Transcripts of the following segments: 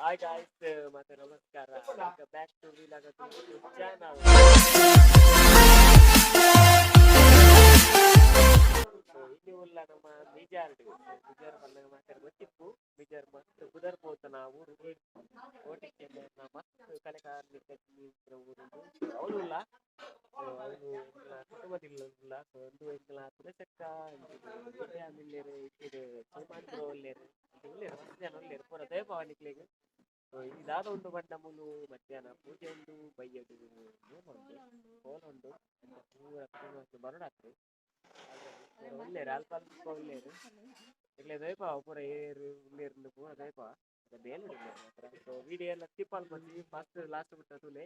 Hi guys, ಮತ್ತೆ ನಮಸ್ಕಾರ. Welcome back to vlog YouTube channel. So ಇಲ್ಲಿ ಉಲ್ಲ ನಮ್ಮ ಮಿಜಾರ್. ಮಿಜಾರ್ ಪನ್ನಗ ಮಾತಾಡ ಗೊತ್ತಿಪ್ಪು. ಮಿಜಾರ್ ಮಸ್ತ್ ಪುದರ್ ಪೋತನ ಊರು. ಕೋಟಿಕ್ಕೆ ಮಸ್ತ್ ಕಲೆ ಕಾರ್ಮಿಕ ಊರು. ಅವ್ಲು ಉಲ್ಲ. ಅವ್ಲು ಕುಟುಂಬದಿಲ್ಲ ಉಲ್ಲ. ಸೊ ಒಂದು ಎಂಕಲ ತುಳಸಕ್ಕ, ಉಲ್ಲೇರು, ಇತ್ತಿಡು ಸೋಮಾನ್ ಬ್ರೋ ಉಲ್ಲೇರು, ಉಲ್ಲೇರು, ಮಸ್ತ್ ಜನ ಉಲ್ಲೇರು. ಪೂರ ದಯಪಾವ ನಿಕ್ಲೆಗ್. ಸೊ ಈ ದಾದ ಉಂಡು ಪಂಡ, ಮೂಲು ಮಧ್ಯಾಹ್ನ ಪೂಜೆ ಉಂಡು, ಬಯ್ಯಡು ನೇಮ ಉಂಡು, ಕೋಲ ಉಂಡು. ಅಂಚ ಪೂರ ಕುಟುಂಬ ಬರೋಡಾತ್ರಿ. ಪೂರ ಉಲ್ಲೇರು, ಅಲ್ಪ ಅಲ್ಪ ಉಲ್ಲೇರು. ಇಲ್ಲೇ ದಯಪಾವ, ಪೂರ ಏರು ಉಲ್ಲೇರು, ಪೂರ ದಯಪಾವ. ಬೇಲೆ ಉಲ್ಲೇರು ಮಾತ್ರ. ಸೊ ವಿಡಿಯೋ ಎಲ್ಲ ಸ್ಕಿಪ್ ಮಲ್ಪೊಡ್ಚಿ, ಫಸ್ಟ್ ಲಾಸ್ಟ್ ಮುಟ್ಟ ತೂಲೆ.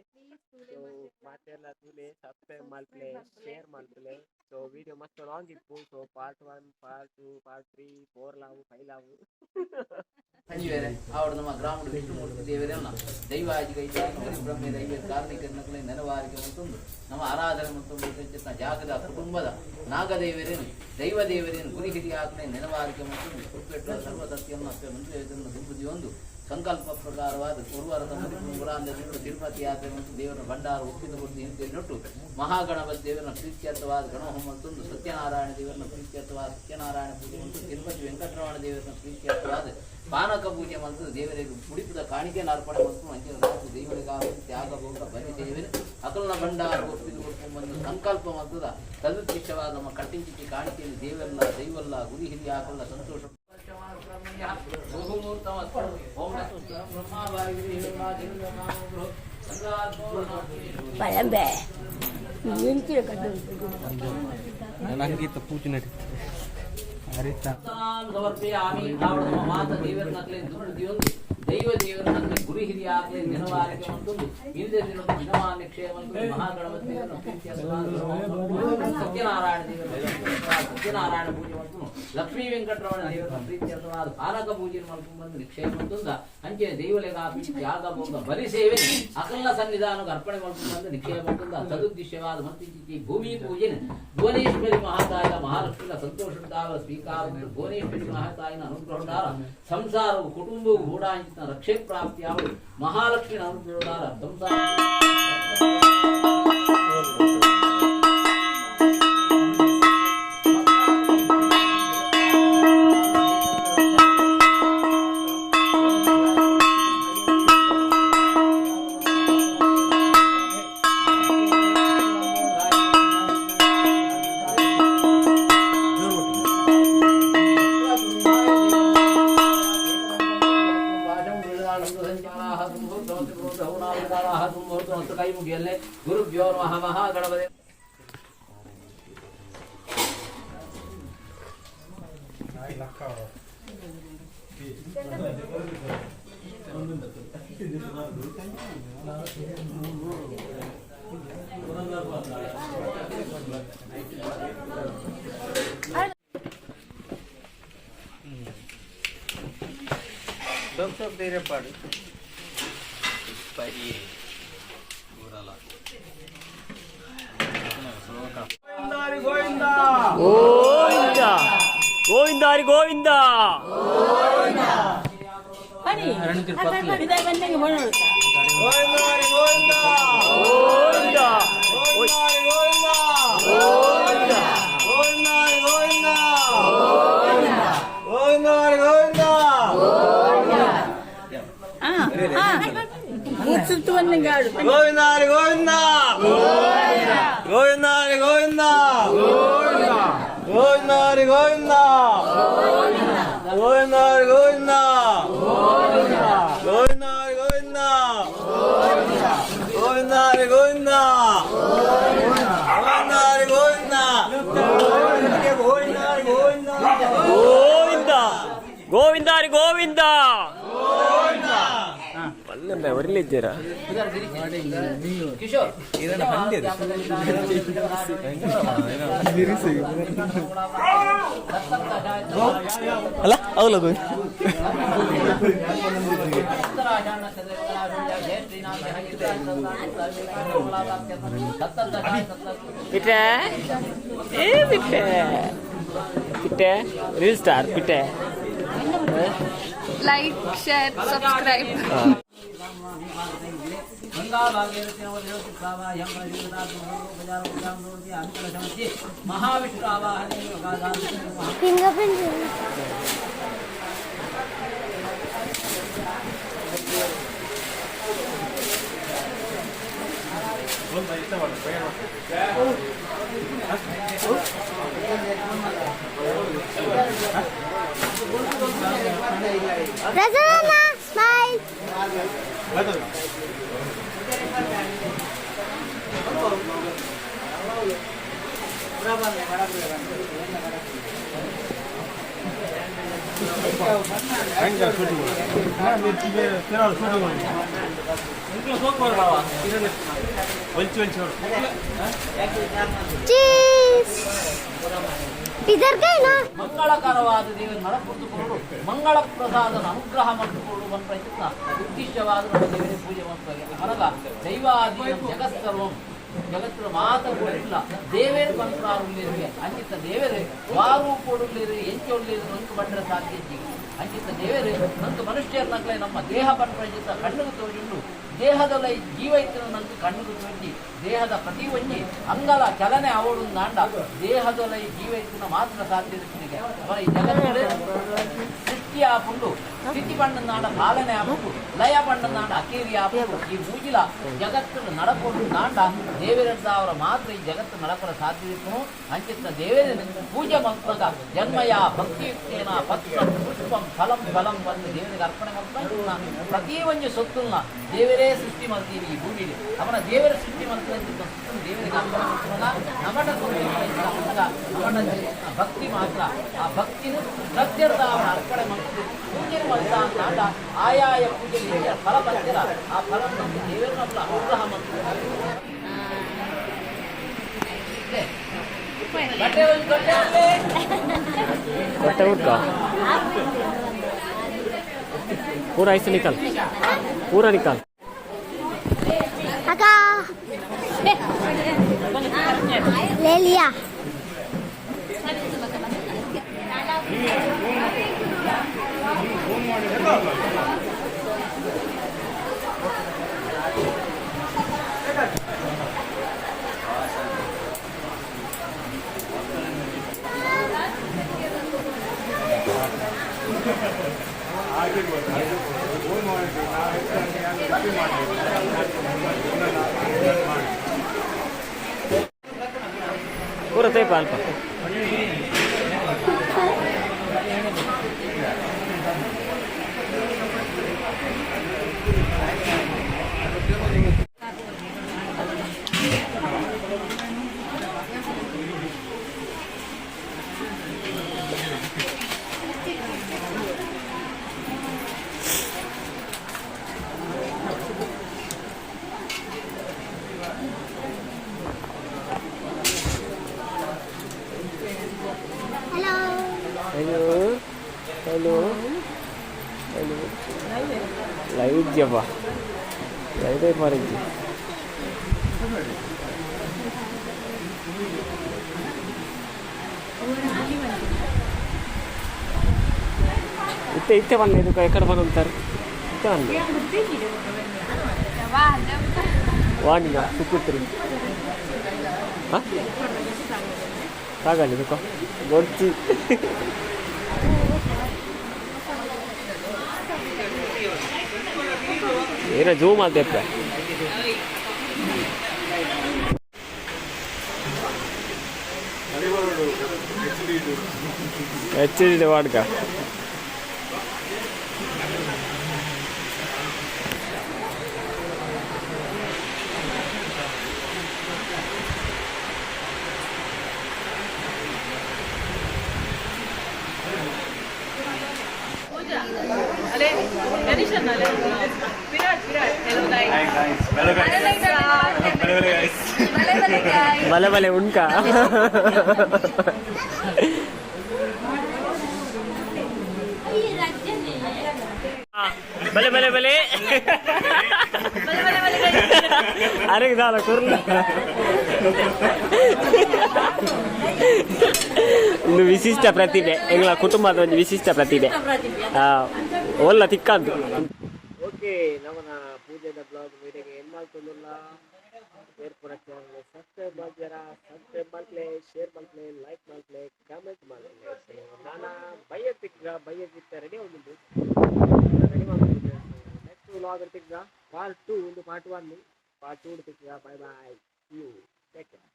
ಸೊ ಮಾತೆಲ್ಲ ತೂಲೆ, ಸಬ್ಸ್ಕ್ರೈಬ್ ಮಲ್ಪಲೆ, ಶೇರ್ ಮಲ್ಪಲೆ. ಸೊ ವಿಡಿಯೋ ಮಸ್ತ್ ಲಾಂಗ್ ಇಪ್ಪು. So part 1, part 2, part 3, 4 ಲಾವು, 5 ಲಾವು. ಸಂಜೀವೇರೆ ಆವಡ ನಮ್ಮ ಗ್ರಾಮಡು ವಿಷ್ಣುಮೂರ್ತಿ ದೇವರೆಲ್ಲ ದೈವಾಜಿಗೈತಾನ ಹರಿಬ್ರಹ್ಮ ದೈವ ಕಾರ್ಮಿಕರನ್ನಕಲೆ ನೆನವಾರಿಕೆ ಮತ್ತೊಂದು ನಮ್ಮ ಆರಾಧನೆ ಮತ್ತೊಂದು ಜಾಗದ ಕುಟುಂಬದ ನಾಗದೇವರೇನು, ದೈವ ದೇವರೇನು, ಗುರಿ ಹಿರಿಯಾಕಲೆ ನೆನವಾರಿಕೆ ಮತ್ತೊಂದು ಕುಪ್ಪೆಟ್ಟು ಸರ್ವಸತ್ಯವನ್ನು ಮಂತ್ರಿಯನ್ನು ದುಂಬುದಿ ಒಂದು ಸಂಕಲ್ಪ ಪ್ರಕಾರವಾದ ಗುರುವಾರದ ಮುರಾಂದ ತಿರುಪತಿ ಯಾತ್ರೆ ಮತ್ತು ದೇವರ ಭಂಡಾರ ಒಪ್ಪಿದ ಕೊಟ್ಟು ಹಿಂದೆ ಮಹಾಗಣಪತಿ ದೇವರನ್ನ ಪ್ರೀತ್ಯರ್ಥವಾದ ಗಣಹೋಮ ಮತ್ತೊಂದು ಸತ್ಯನಾರಾಯಣ ದೇವರನ್ನ ಪ್ರೀತ್ಯರ್ಥವಾದ ಸತ್ಯನಾರಾಯಣ ಪೂಜೆ ಮತ್ತು ತಿರುಪತಿ ವೆಂಕಟರಮಣ ದೇವರನ್ನ ಪ್ರೀತ್ಯರ್ಥವಾದ ಪಾನಕ ಪೂಜೆ ಮತ್ತು ದೇವರಿಗೆ ಮುಡಿಪದ ಕಾಣಿಕೆಯನ್ನು ಅರ್ಪಣೆ ಮತ್ತು ಅಂಚಿನ ರಾತ್ರಿ ದೇವರಿಗಾಗಿ ತ್ಯಾಗ ಭೋಗ ಬಲಿ ಸೇವೆ ಅಕಲನ ಭಂಡಾರ ಒಪ್ಪಿದ ಕೊಟ್ಟು ಒಂದು ಸಂಕಲ್ಪ ಮತ್ತು ತದುದ್ದೇಶವಾದ ನಮ್ಮ ಕಟ್ಟಿಂಚಿಕ್ಕಿ ಕಾಣಿಕೆಯನ್ನು ದೇವರಲ್ಲ, ದೈವಲ್ಲ, ಗುರಿ ಹಿರಿಯ ಹಾಕಲ್ಲ ಸಂತೋಷ. ಪಳಂಬೆ ನಿಂತಿರ ಕಟ್ಟು. ನಂಗೀತ ಪೂಜೆ ನಡೀತದೆ ಹರಿತ. ಸಮರ್ಪಯಾಮಿ. ನಮ್ಮ ಮಾತ ದೇವರನ್ನಕ್ಲೆ ದುರ್ದಿಯೊಂದು ದೈವ ದೇವರನ್ನಕ್ಲೆ ಗುರಿ ಹಿರಿಯ ಆಗ್ಲಿ ನೆನವಾರಿಕೆ ಮತ್ತೊಂದು ಹಿಂದೆ ದಿನದ ದಿನಮಾನ್ಯ ಕ್ಷೇಮ ಮಹಾಗಣಪತಿ ದೇವರನ್ನ ಪ್ರೀತ್ಯರ್ಥವಾದ ಸತ್ಯನಾರಾಯಣ ದೇವರ ಸತ್ಯನಾರಾಯಣ ಪೂಜೆ ಮತ್ತು ಲಕ್ಷ್ಮೀ ವೆಂಕಟರಮಣ ದೇವರ ಪ್ರೀತ್ಯರ್ಥವಾದ ಪಾನಕ ಪೂಜೆ ಮಾಡ್ಕೊಂಡು ಬಂದು ನಿಕ್ಷೇಪ ಮತ್ತೊಂದ ಅಂಚಿನ ದೈವಲೆಗಾಪಿ ತ್ಯಾಗ ಭೋಗ ಬಲಿ ಸೇವೆ ಅಕಲ್ಲ ಸನ್ನಿಧಾನಕ್ಕೆ ಅರ್ಪಣೆ ಮಾಡ್ಕೊಂಡು ಬಂದು ನಿಕ್ಷೇಪ ಮತ್ತೊಂದ ತದುದ್ದೇಶವಾದ ಮಂತ್ರಿಚಿತಿ ಭೂಮಿ ಪೂಜೆ ಭುವನೇಶ್ವರಿ ಮಹಾತಾಯ ಮಹಾಲಕ್ಷ್ಮಿಯ ಸಂತೋಷದಾರ ಸ್ವೀಕಾರ, ಭುವನೇಶ್ವರಿ ಮಹಾತಾಯಿನ ಅನುಗ್ರಹದಾರ ಸಂಸಾರವು ಕುಟುಂಬವು ಗೂಢಾಂಚಿತ ರಕ್ಷೆ ಪ್ರಾಪ್ತಿಯಾವು ಮಹಾಲಕ್ಷ್ಮಿನ ಅನುಗ್ರಹದಾರ ಸಂಸಾರ. ಕೈ ಮುಗಿಯಲ್ಲೇ. ಗುರುಭ್ಯೋ ನಮಃ. ಮಹಾಗಣಪತಿ. ಸೊಪ್ಪು ಸೊಪ್ಪು ಧೈರ್ಯಪಾಡು. ಗೋವಿಂದ ಗೋವಿಂದ ಹರಿ ಗೋವಿಂದ. ಗೋವಿಂದ ಗೋವಿಂದ. ಗೋವಿಂದ. ಗೋವಿಂದ ಗೋವಿಂದ ಗೋವಿಂದ ಗೋವಿಂದ ಗೋವಿಂದ. ಸುತ್ತು ಬಂದಂಗಾಡು. ಗೋವಿಂದ ಗೋವಿಂದ ಗೋವಿಂದ ಗೋವಿಂದ ಗೋವಿಂದ ಗೋವಿಂದ ಗೋವಿಂದ ಗೋವಿಂದ ಗೋವಿಂದ ಗೋವಿಂದ ಗೋವಿಂದ ಗೋವಿಂದ ಗೋವಿಂದ ಗೋವಿಂದ ಗೋವಿಂದ. ಗೋವಿಂದ ಗೋವಿಂದ ಹರಿ ಗೋವಿಂದ. ಪಲ್ಲೆಂಬೆ ಒರಿಲಿದ್ದೀರಾ? ಕಿಶೋರ್. ಅಲ್ಲ ಅವಲ್ಲ. ಪಿಟ್ಟೆ, ಏ Pitte, Pitte, reel star Pitte. Like, share, subscribe. Mahavishnu ಆವಾಹನೆ. Fingerprint. Prasanna, smile. Cheese. इधर गए ना. ಮಂಗಳಕರವಾದ ದೇವರ ನಡಪುಟ್ಟುಕೊಂಡು ಮಂಗಳ ಪ್ರಸಾದನ ಅನುಗ್ರಹ ಮಾಡಿಕೊಂಡು ಬಂದ ಉದ್ದೇಶವಾದ ನಮ್ಮ ದೇವರಿಗೆ ಪೂಜೆ ಮಾಡ್ತಾರೆ. ಮನಗ ದೈವಾಧೀನ ಜಗತ್ಸರ್ವಂ, ಜಗತ್ತಿನ ಮಾತ ಇಲ್ಲ ದೇವೇರು ಬಂತ್ರಾರುಳ್ಳೇರಿಗೆ ಅಂಚಿತ ದೇವೇರು ವಾರು ಕೊಡುಳ್ಳೇರು ಎಂಚೊಳ್ಳೇರು ನಂಗೆ ಬಂದ್ರೆ ಸಾಧ್ಯ. ಅಂಚಿತ ದೇವೇರು ನಂಗೆ ಮನುಷ್ಯರ್ನಕ್ಲೆ ನಮ್ಮ ದೇಹ ಬಂದ್ರ ಕಣ್ಣುಗೆ ತೋಜುಂಡು. ದೇಹದೊಲ ಜೀವ ಇತ್ತಿನ ನಂಗೆ ಕಣ್ಣುಗೆ ತೋಜಿ, ದೇಹದ ಪ್ರತಿ ಒಂಜಿ ಅಂಗಲ ಚಲನೆ ಅವಳು ನಾಂಡ ದೇಹದೊಲ ಜೀವ ಇತ್ತಿನ ಮಾತ್ರ ಸಾಧ್ಯ. ಅವರ ಈ ಜಗತ್ತಿನ ಸೃಷ್ಟಿ ಆಪುಂಡು, ಸ್ಥಿತಿ ಪಣ್ಣನಾಡ ಪಾಲನೆ ಆಪುಂಡು, ಲಯ ಪಣ್ಣನಾಡ ಅಕೇರಿ ಆಪುಂಡು. ಈ ಮೂಜಿಲ ಜಗತ್ತನ್ನು ನಡಕೊಂಡು ನಾಂಡ ದೇವರದ್ದ ಅವರ ಮಾತ್ರ ಈ ಜಗತ್ತು ನಡಪರ ಸಾಧ್ಯ ಇಪ್ಪನು. ಅಂಚಿತ್ತ ದೇವರ ಪೂಜೆ ಮಂತ್ರದ ಜನ್ಮಯ ಭಕ್ತಿಯುಕ್ತೇನ ಪತ್ರಂ ಪುಷ್ಪಂ ಫಲಂ ಫಲಂ ಬಂದು ದೇವರಿಗೆ ಅರ್ಪಣೆ ಮಾಡ್ತಾ ಪ್ರತಿ ಒಂದು ಸೊತ್ತನ್ನ ದೇವರೇ ಸೃಷ್ಟಿ ಮಾಡ್ತೀವಿ ಈ ಭೂಮಿಗೆ. ಅವನ ದೇವರ ಸೃಷ್ಟಿ ಮಾಡ್ತಾರೆ, ದೇವರಿಗೆ ಅರ್ಪಣೆ ಮಾಡ್ತಾರಲ್ಲ ನಮಟ ನಮಟ ಭಕ್ತಿ ಮಾತ್ರ. ಆ ಭಕ್ತಿನ ಶ್ರದ್ಧೆರ್ದ ಅವನ ಅರ್ಪಣೆ ಮಾಡ್ತೀವಿ ಪೂಜೆ ಮಾಡ್ತಾ ಅಂದಾಗ ಆಯಾಯ ಪೂಜೆ ಫಲ ಬರ್ತೀರ, ಆ ಫಲ ದೇವರನ್ನ ಅನುಗ್ರಹ ಮಾಡ್ತಾರೆ. ಬಟ್ಟೆ ಒಂದು ಬಟ್ಟೆ ಅಲ್ಲಿ. बट्टे उठका पूरा ऐसे निकाल, पूरा निकाल. अका ले लिया. ಪೂರ ತೇಪ ಅಲ್ಪ. Hello. Hello hello hello. Live ಇದ್ಯಪ್ಪ, ಲೈವ್ ಮಾಡಿದ್ದಿ. ಇತ್ತೆ ಇತ್ತೆ ಬಂದ ಇದು ಎಕಡೆ ಬಂದಂತಾರೆ ಇತ್ತೆ ಬಂದ ವಾಣಿನ ಸುಕ್ಕುತ್ರಿ. ಹಾಂ, ಸಾಗಲಿ ಬೇಕಾ ಗೊತ್ತಿ. ಏನೋ ಜೂಮ್ ಆದಪ್ಪ. ಎಚ್ ಡಿ ವಾಡ್ಕ. ಬಲೆ ಬಲೆ ಉಂಕ. ಬಲೆ ಬಲೆ ಬಲೆ. ಅರೆ ದಾಲ ಕುರ್ಲ. ಒಂದು ವಿಶಿಷ್ಟ ಪ್ರತಿಭೆ, ಎಂಗಳ ಕುಟುಂಬದ ಒಂದು ವಿಶಿಷ್ಟ ಪ್ರತಿಭೆ. ಆ. ಒಲ್ಲ ತಿಕ್ಕಂದು. ಓಕೆ, ನಮನ ಪೂಜೆದ ಬ್ಲಾಗ್ ಮೀಟಿಂಗ್ ಏನ್ ಮಾಡ್ಕೊಂಡುಲ್ಲ. ಏರ್ಪುರ ಚಾನಲ್ ಸಬ್ಸ್ಕ್ರೈಬ್ ಮಾಡ್ತೀರಾ? ಸಬ್ಸ್ಕ್ರೈಬ್ ಮಾಡ್ಲೆ, ಶೇರ್ ಮಾಡ್ಲೆ, ಲೈಕ್ ಮಾಡ್ಲೆ, ಕಾಮೆಂಟ್ ಮಾಡ್ಲೆ. ನಾನು ಬೈಯ ತಿಕ್ಕ ಬೈಯ ತಿಕ್ಕ ರೆಡಿ ಹೋಗಿದ್ದು, ರೆಡಿ ಮಾಡ್ಕೊಂಡಿದ್ದೆ. ನೆಕ್ಸ್ಟ್ ವ್ಲಾಗ್ ತಿಕ್ಕ ಪಾರ್ಟ್ 2. ಒಂದು ಪಾರ್ಟ್ 1, ಪಾರ್ಟ್ 2 ತಿಕ್ಕ. Bye bye, you take care.